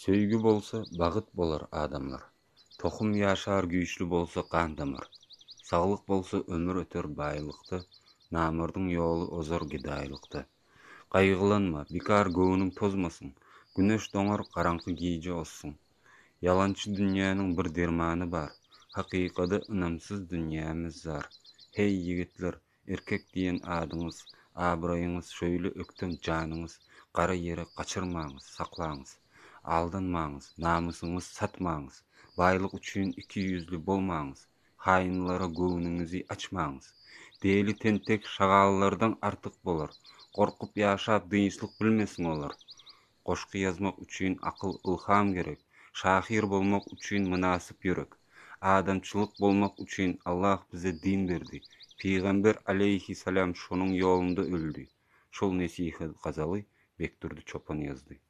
Söýgi bolsa bagyt bolar adamlar. Tohum ýaşar güýçli bolsa gan damar. Saglyk bolsa ömür öter baýlykda, Namardyň ýoly ozar gedaýlykda. Gaýgylanma, bikar göwnüň tozmasyn, Güneş doňar garaňky gije ozsun. Ýalançy dünýäniň bir dermany bar, Hakykada ynamsyz dünýämiz zar. Heý, ýigitler, Erkek diýen adyňyz, abraýyňyz, şöýle ökdem janyňyz gara ýere gaçyrmaňyz, saklaňyz. Aldanmaňyz, namysyňyz satmaňyz, baýlyk üçin ikiýüzli bolmaňyz, haýynlara göwnüňizi açmaňyz. Deli tentek şagallardan artyk bolar, gorkup ýaşap dynçlyk bilmesin olar. Goşgy ýazmak üçin akyl, ylham gerek, Şahyr bolmak üçin mynasyp ýürek. Adamçylyk bolmak üçin Allah bize din berdi, Pygamber aleýhi salam şonuň ýolunda öldi. Şol nesihat gazaly Bekdurdy çopan ýazdy.